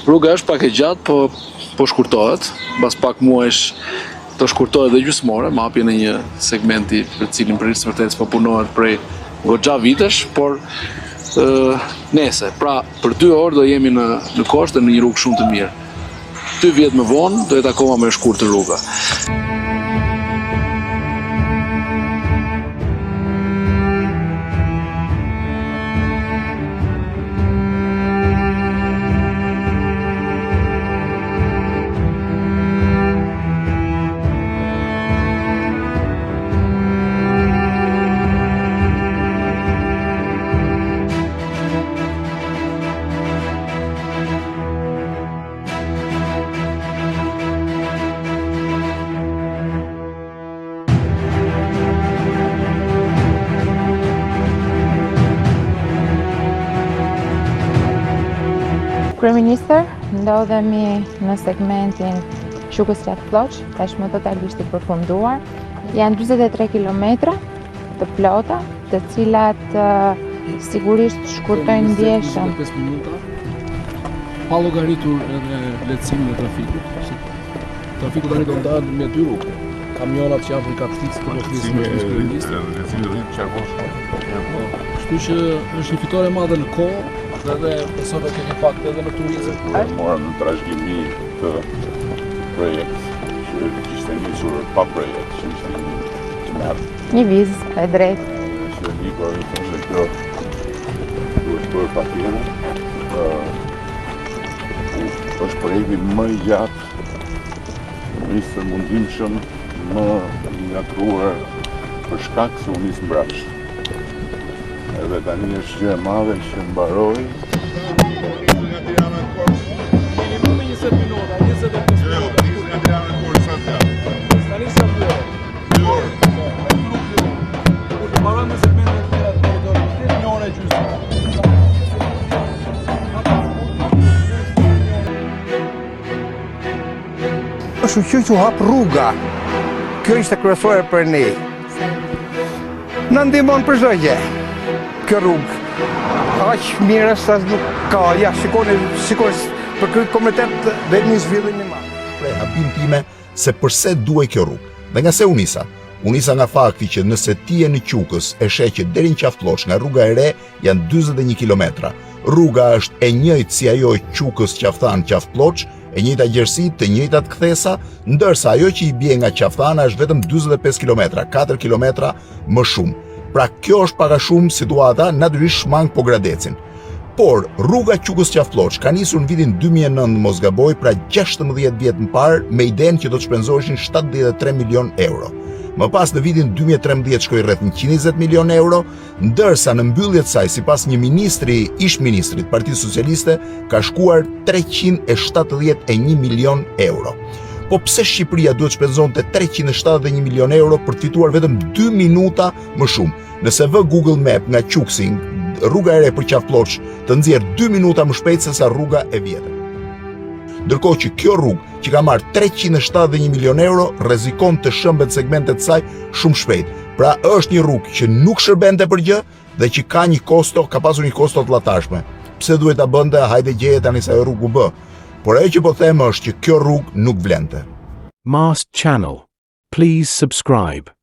Rruga është pak e gjatë, po po shkurtohet. Mbas pak muajsh do shkurtohet dhe gjysmë ore, me hapjen e një segmenti për të cilin për së vërtetës po punohet prej goxha vitesh, por ë nese, pra për 2 orë do jemi në në Korçë dhe në një rrugë shumë të mirë. 2 vjet më vonë do jetë akoma më e shkurtër rruga. Kryeministër, ndodhemi në segmentin Qukës Qafë Plloçë, tashmë totalisht i përfunduar. Janë 43 kilometra të plota, të cilat sigurisht shkurtojnë ndjeshëm. 25 minuta, pa llogaritur edhe lehtësimin e trafikut, se trafiku tani do ndahet në dy rrugë. Kamionat që janë për Kapshticë, të po flisim me kryeministrin. Lehtësimi rrit qarkullon shumë. Po, kështu që është një fitore e madhe në kohë dhe edhe besoj do ketë impakt edhe në turizëm. E mora në trashëgimi këtë projekt që kishte nisur pa projekt, që ishte një tmerr. Një vizë e drejtë. Që Niko e thonë se kjo duhet bërë patjetër. Është projekti më i gjatë, më i stërmundimshëm, më i ngatërruar për shkak se u nis mbrapsht. Edhe tani është gjë e madhe që mbaroi. Nga Tirana në Korçë. Minimumi 20 minuta, 25 Jo, jo, nga Tirana në Korçë sa zgjat. Tani sa dy orë. Dy orë. Po, me rrugë dy orë. Kur të mbarojmë me segmentet e tjera të korridorit, do të jetë një orë e gjysmë. Shyqyr që u hap rruga. Kjo ishte kryesore për ne. Na ndihmon për çdo gjë. Kjo rrugë. Aq mirë sa nuk ka. Ja, shikoni, shikoni për këtë komunitet dhe një zhvillim i madh. Shpreh habinë time se përse duhej kjo rrugë. Dhe nga se u nisa? U nisa nga fakti që nëse ti je në Qukës e sheh që deri në Qafë Plloçë nga rruga e re janë 41 kilometra. Rruga është e njëjtë si ajo e Qukës Qafë Thanë Qafë Plloçë, e njëjta gjerësi, të njëjtat kthesa, ndërsa ajo që i bie nga Qafë Thana është vetëm 45 kilometra, 4 kilometra më shumë. Pra kjo është pak a shumë situata, natyrisht shmang Pogradecin. Por, rruga Qukës Qafë Plloçë ka nisur në vitin 2009 mos gaboj, pra 16 vjet më parë, me idenë që do të shpenzoheshin 73 milion euro. Më pas në vitin 2013 shkoi rreth 120 milion euro, ndërsa në mbyllje të saj, sipas një ministri, ish ministrit të Partisë Socialiste, ka shkuar 371 milion euro. Po pse Shqipëria duhet shpenzonte 371 milion euro për të fituar vetëm 2 minuta më shumë? Nëse vë Google Map nga Qukësi, rruga e re për Qafë Plloçë të nxjerr 2 minuta më shpejt se sa rruga e vjetër. Ndërkohë që kjo rrugë që ka marrë 371 milion euro rrezikon të shembet segmente të saj shumë shpejt. Pra është një rrugë që nuk shërbente për gjë dhe që ka një kosto, ka pasur një kosto të llahtarshme. Pse duhet ta bënte? Hajde gjeje tani se ajo rrugë u bë. Por ajo që po them është që kjo rrugë nuk vlente. Mast Channel. Please subscribe.